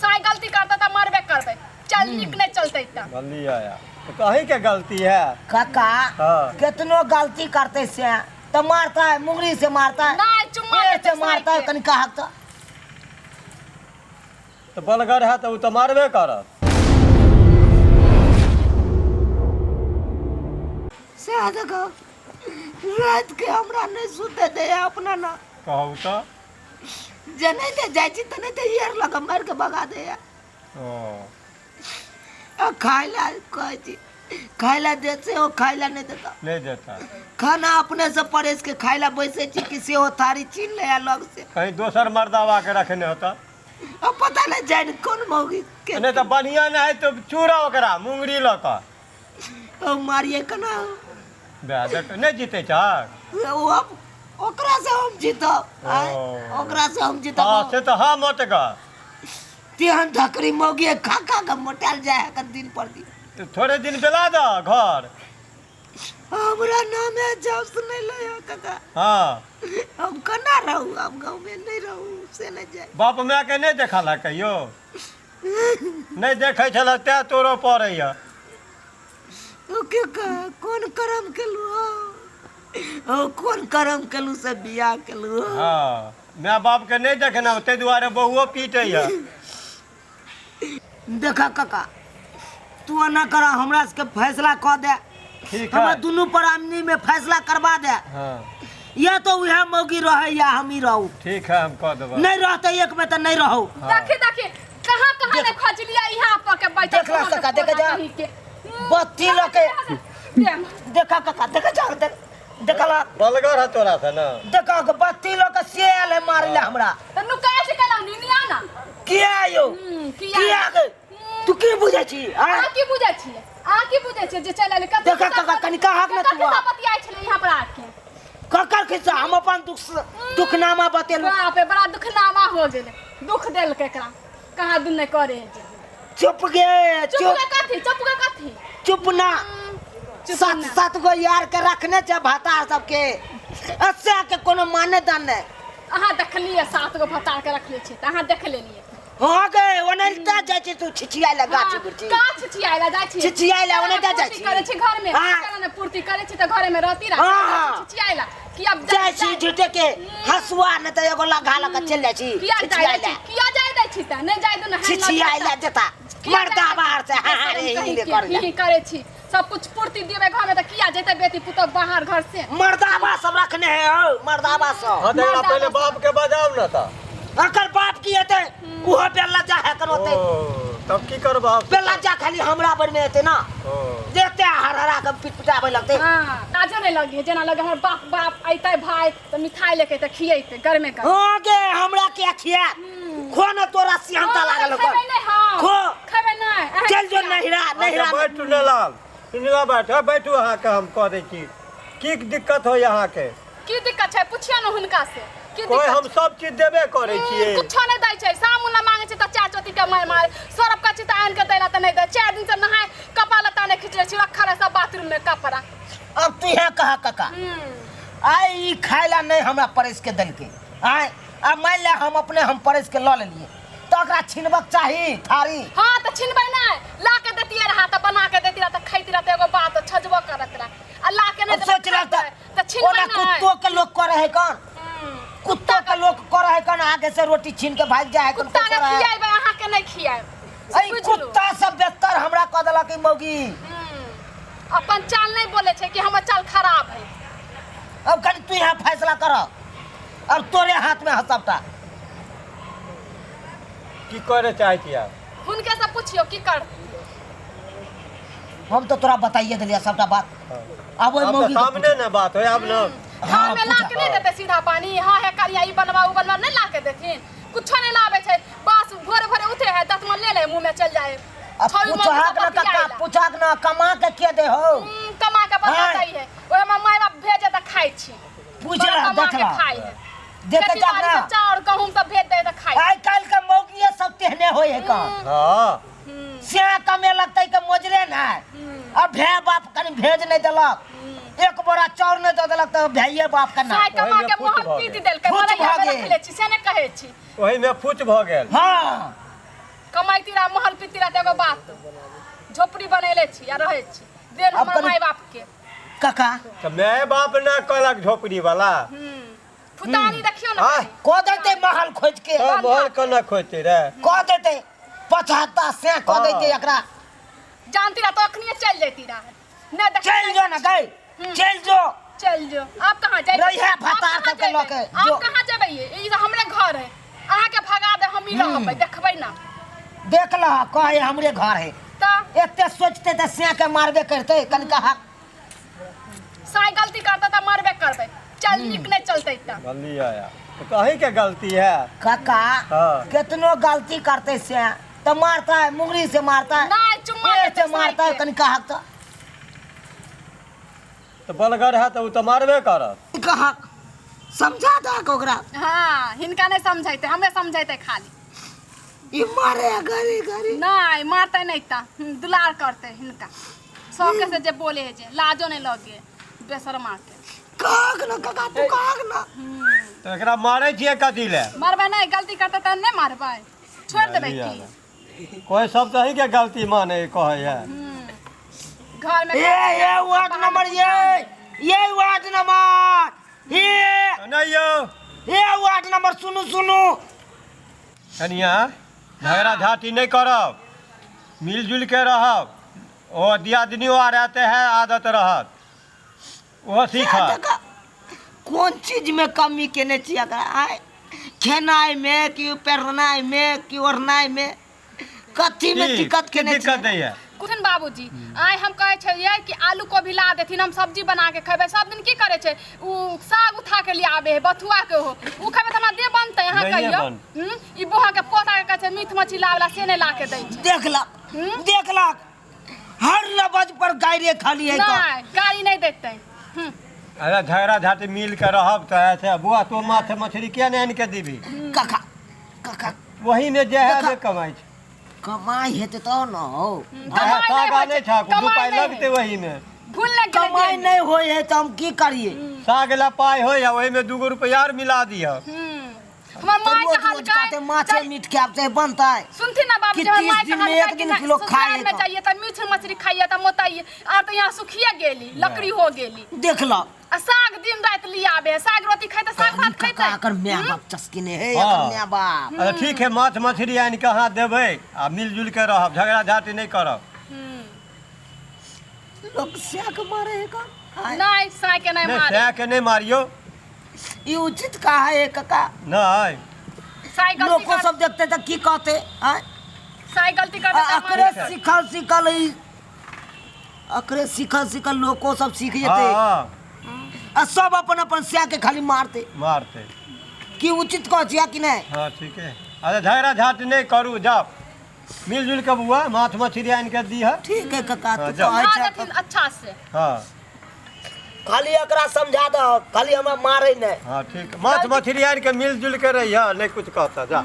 साई गलती करतै तऽ मारबे करबै। चल नीक नहि चलतै तऽ। बोलिए तो कहीं के गलती है। काका हाँ। केतनो गलती करते से तो मारता है, मुंगरी से मारता है, नहि, चुम्मा पेड़ लेतै से मारता है, साई के। कनि कहक तो। तो बलगर है तो उ तो मारबे करत। सएह देखो, रात के हमरा नहीं सुते दे अपना ना। कहू तो। जे नहीं ते जाइ छी तऽ नहीं ते हियर लग मारि के भगा दे। ओ। आ खाय ला कहै छी, खाय ला दे से ओ खाय ला नहीं देता। नहीं देता। खाना अपने से परेस के खाय ला बैसे छी कि सेहो थारी छीन ले लग से। कहीं दोसर मर्दावा के रखने होता। अब पता नहीं जाए कौन मौगी के। नहीं तो बढ़िया नहीं है तो चूड़ा ओकरा मुंगरी लऽ कऽ। ओ मारिए केना। बे देख नहीं जीते छह। ओ अब ओकरा से हम जीतब। आँय? ओ। ओकरा से हम जीतब। हाँ, से तो हम मोटगर। तेहन धकरी मौगी खा खा के मोटायल जाय है कन दिन पर दिन। तो थोड़े दिन बेला दऽ घर। हमरा नाम है जस नहीं लय काका। हाँ। हम केना रहू, हम गाँव में नहीं रहू से नहीं जाए। बाप माय के नहीं देखल है कहियो? नहीं देखै छल तें तोरो पड़ैया। ओ के कोन करम केलू हो? ओ कोन करम केलू से बियाह केलू हो? हाँ, माय बाप के नहीं देखना ताहि दुआरे बहुओ पीटैया। देखा काका, तू एना कर, हमरा सबके फैसला कऽ दे। ठीक हमरा है। दुनू प्राणी में फैसला करवा दे। हाँ। या तो वह मौगी रहे या हम ही रहू। ठीक है, हम कह देबै। नहीं रहते एक में तो नहीं रहू। हाँ। देखी देखी कहाँ कहाँ ने खोजलिया यहाँ पर के बैठल देखला कहाँ के सका, देख जा। कहीं के। बत्ती लके। देख। देखा काका, देखा जा, देख, देखला। बलगर है तोरा से ना। देखा के बत्ती लके से आयल है मारे ले हमरा। त नुका छै केना निनिया ना। किया यो? किया? किया के? तू की बुझै छी? आँय? आ की बुझै छी? आ की बुझै छी जे चलि आयल? कते देखा काका, कनि कहक ने तू। कते बतियाइ छलै यहाँ पर आके? ककर खिस्सा? हम अपन दुख दुखनामा बतेलहुँ। बाप रे, बड़ा दुखनामा हो गेलै। दुख देलकै एकरा। कहाँ दुन नहि करे जे। चुप गे, चुप चुप। गे कथी? चुप गे कथी? चुप ना। चुप सात ना। सात गो यार के रखने छै भतार सबके। अस्सा के कोनो माने दान नहि। अहाँ देखलियै 7 गो भतार के रखले छै तऽ अहाँ देख लेलियै। हाँ गे, ओनाहिते जाइ छी तू छिछियाइ लए गाछी बिरछी। का छिछियाइ लए जाइ छी? छिछियाइ लए ओनाहिते जाइ पूर्ति छी। करै छी घर में। हाँ। केना ने पूर्ति करै छी तऽ घरे में रहती रह। हाँ, हाँ। छिछियाइ लए। कि अब जाइ छी झूठे के हसुआ नहि तऽ एगो लगा लऽ कऽ चलि जाइ छी किया जाइ छिछियाइ दै छी? लए। किया जाइ दै छी तऽ? नहि जाइ दू ने, हानि छिछियाइ लगतै। लए जेता। किया मर्दा जाइ दै बाहर से हाँ, हाँ, रे, कहीं ही के, कर ले। ही करै छी। सब कुछ पूर्ति देबै घर में तऽ किया जेतै बेटी पुतोह बाहर घर से? मर्दाबा सब रखने है हौ, मर्दाबा सब। हाँ, तऽ एकरा मर्दाबा पहिले सब। बाप के बजाउ ने तऽ। अकर बाप की हेतै? उहो बेला जा है करोते। ओ, तब की करबह? बेला जा खाली हमरा पर में हेतै ना। ओ। देखते हर हरा के पिट पिटाबै लगतै। हाँ, ताजो नहीं लगी जेना लगे हमर बाप बाप अइतै भाई तऽ मिठाई लेके अइतै खियैतै गरमे गरम। हाँ गे, हमरा के खिया? खो ना तोरा सिहंता हाँ, लागल खेबै ओकर। नहि हम। खो। खेबै नहि, अहाँ चल जो खिया। नहिरा, अच्छा, नहिरा। बैठू नेलाल, सुनिला बैठ, हाँ, बैठू अहाँके हम कह दै छी। की दिक्कत होइए अहाँके? की दिक्कत छै पुछियौ ने हुनका से। की कोइ दिक्कत हम छै? सब चीज देबे करै छियै। कुछो नहि दै छै। साबुन ला मांगै छै तऽ चार चोटी के मारि मारि। सरफ कहै छै तऽ आनि के दै ला तऽ नहि दै। 4 दिन से नहाय कपड़ा लत्ता नहि खींचले छी, रखल है सब बाथरूम में कपड़ा। अब तू यहाँ कहा काका, आइ ई खाय ला नहि हमरा परसि के देलकै। आइ अब मान ले हम अपने हम परसि के लऽ लेलियै तऽ ओकरा छिनबक चाही थारी। हाँ तऽ छिनबै नहि, ला के देतियै रहा तऽ बना के देती रहा तऽ खैती रहा तऽ एगो बात छजबो करत रहा। आ ला के नहि अब देबै सोच रहा खैबै तऽ छिनबै ओना नहि। कुत्तो के लोग करे है कौन? कुत्तो के लोग करे है कौन? आगे से रोटी छीन के भाग जाए है कौन? कुत्ता के करे है? खियाबै, अहाँ के नहि खियाएब। ऐ बुझलु? कुत्ता सब बेहतर हमरा कह देलक ई मौगी। अपन चाल नहि बोले छै कि हमर चाल खराब है। अब कनि तू यहाँ फैसला कर, अब तोरे हाथ में है सबटा। की करे चाहे छी आप? हुनके से पुछियो की कर। हम तो तोरा बताइए देलिया सबटा बात। हाँ। अब ओइ आब तऽ मौगी के सामने ने बात होय आब न। हाँ, हाँ, में ला के नहीं देते सीधा पानी। हाँ है करिया ई बनवा उ बनवा नहीं ला के देथिन। कुछो नहीं लावे छै, बस भोरे भोरे उठे है दतमन ले ले मुंह में चल जाए। अब छौ मौगी पूछाक सब न बतियाए कक्का, ला। पूछाक न कमा के के दे हो? कमा के हाँ। बताई है। ओहे में माय बाप भेजे त खाइ छी। पूछ बड़ा रहा, कमा देख के रहा। खाइ है। देख खेती जाक बाड़ी ना। से चाउर गहूम सब भेज दे त खाइ। आइ काल्हि के मौगिए सब तेहने होय है कहाँ। हाँ। से कमे लगतै के मोजरे नै। अब भे बाप कनि भेज नहीं देलक, एक बोरा चाउर नहीं दऽ देलक तऽ भैये बाप के ना। साय कमा ओहिमे के फूट मोहन भऽ पीट गेल। देलकै, फूट मरैया भऽ में गेल। रखले छी से नै कहै छी। ओहिमे फूट भऽ गेल। हाँ। रहिती रहा महल पीती रहा तऽ एगो बात झोपड़ी बनेले छी आ रहै छी देन आब हमर कनि- माय बाप के काका तऽ माय बाप ना कहलक झोपड़ी वाला हम्म फुतानी देखियौ ने आँय? खाली। कऽ देतै महल खोजि के तऽ महल केना खोजतै रे कऽ देतै 75 से कऽ हाँ। देतै एकरा जानती रहा तो अखनिए चल जैती रहा नहीं देख चलि जो ना गई चलि जो चल जो आप कहाँ जाइए रहिहे भतार सबके लऽ के, आप जो। कहाँ जेबै ये ई तऽ हमरे घर है अहाँ के भगा दे हम ही रहबै देखबै ना देख लह कहे हमरे घर है तऽ एते सोचते तऽ से के मारबे करतै कनिका हक साई गलती करतै तऽ मरबे करबै चल नीक नहीं चलतै तऽ गलती आया तो कहीं के गलती है काका हाँ। कितनो गलती करते से तो मारता है मुंगरी से मारता है नहीं चुम्मा पेड़ लेतै से मारता है साई के। कनिका हक तो तो बलगर है तो उ तो मारबे करत कनिका हक समझा दहक ओकरा हाँ हिनका नहीं समझैते हमरे समझैते खाली ई मारे है घरे घरे नहीं मारते नहीं ता दुलार करते हिनका शौक से जे बोले है जे लाजो नहीं लगे बेशर्मा के कहक ना काका तू कहक ना तो एकरा मारै छियै कथी ले मारबै नहीं गलती करते तऽ नहीं मारबै छोड़ देबै की कोई सब तो अहीं के गलती माने कहै है घर में ये ये वार्ड नंबर ये वार्ड नंबर ये नहीं यौ ये वार्ड नंबर सुनू सुनू कनिया झगड़ा झाटी नहीं करब मिलजुल के रहब ओ दियादनियो आ रहते है आदत रहत ओहो सीखत काका, कोन चीज में कमी केने छी एकरा आय खेनाइ में कि पहिरनाइ में कि ओढ़नाइ में कथी में की? दिक्कत की केने छी दिक्कत दैया कुठन बाबूजी आइ हम कहै छियै कि आलू कोबी ला देथिन हम सब्जी बना के खेबै सब दिन की करै छै उ साग उठा के ले आबे है बथुआ के हो उ खेबै तऽ हमरा देह बनतै अहाँ नहिये कहियौ बन। ई बोहा के पोता के कहै छै मीट मछली लाबला से नहि ला के दै छै देखलक देखलक हर लबज पर गायरे खाली है का नहि गाड़ी नहि देतै अरे झगड़ा झाटी मिल के रहब तऽ ऐसे बुआ तो माछ मछली किया नहीं आनि के दीबी काका काका वही में जे है देखा। से कमाइ छै कमाई हेतै तब न हो कमाइ नहि साग होइ आनै छै, छह दू कमाइ पाइ नहि लगतै हइ। वही में भूल नहि गेलै कमाई देहमे। नहीं होय है तऽ हम की करिए साग ला पाइ होय ओहि में दूगो रुपया आर मिला दिह हमर तऽ माय रोज रोज कहलकै कहते माछे मीट खायब से बनतै सुनथिन ना बाबूजी कि हमर 30 माय दिन में कहलकै एक कि दिन ना किलो खाए ससुराल में तऽ। जाइए तऽ मीठ मछली खाइए तऽ मोताइए आर तऽ यहाँ सुखिए गेली लकड़ी हो गेली देखलक आ साग दिन राति लियाबे है साग रोटी खाइ तऽ साग भात काका खैतै एकर माय बाप चस्किने है हाँ। एकर माय बाप अच्छा ठीक है माछ मछली आनि के अहाँ देबै आ मिलजुल के रहब झगड़ा झाटी नहि करब लोग स्याक मारे है का आय, नहि साय के नहि नहि मारे सएह के नहि मारियौ ई उचित का है काका नहि साय गलती लोको कर सब देखते तऽ की कहते आय साय गलती करतै आ तऽ अकरे मारतै। सिखल सिखल ई अकरे सिखल सिखल लोको सब सीख जेते हँ आ सब अपन अपन स्या के खाली मारते मारतै की उचित कह छिया कि नहीं हँ ठीके अच्छा झगड़ा झाटी नहि करू जाउ मिलजुल के बुआ माछ मछली आनि के दीह ठीक है काका हाँ, तू जाओ। कहै समझा छह देथिन अच्छा से हँ खाली एकरा समझा दह खाली हमरा मारे नहीं हाँ ठीक माछ मछली आनि के मिलजुल के रहिह नहि कुछ कहता जा